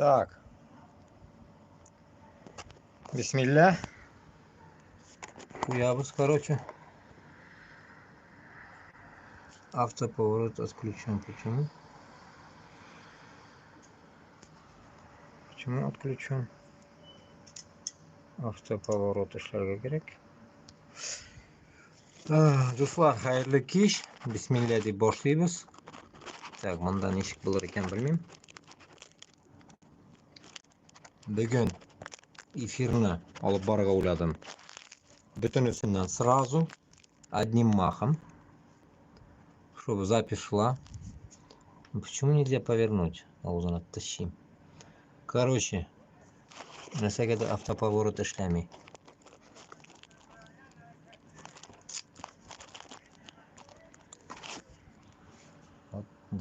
Так. Бисмилла. Куябыз, короче. Автоповорот отключен. Почему? Почему отключен? Автоповорот эшләргә кирәк. Дуслар, хәерле кич. Бисмилла дип башлыйбыз. Так, монда ничек булыр икән белмим. Бүген эфирны алып барырга уйладым. Бөтенесеннән сразу, одним махом, чтобы запись шла. Почему нельзя повернуть? Авызына тащим. Короче, нәрсәгәдер автоповорот эшләми.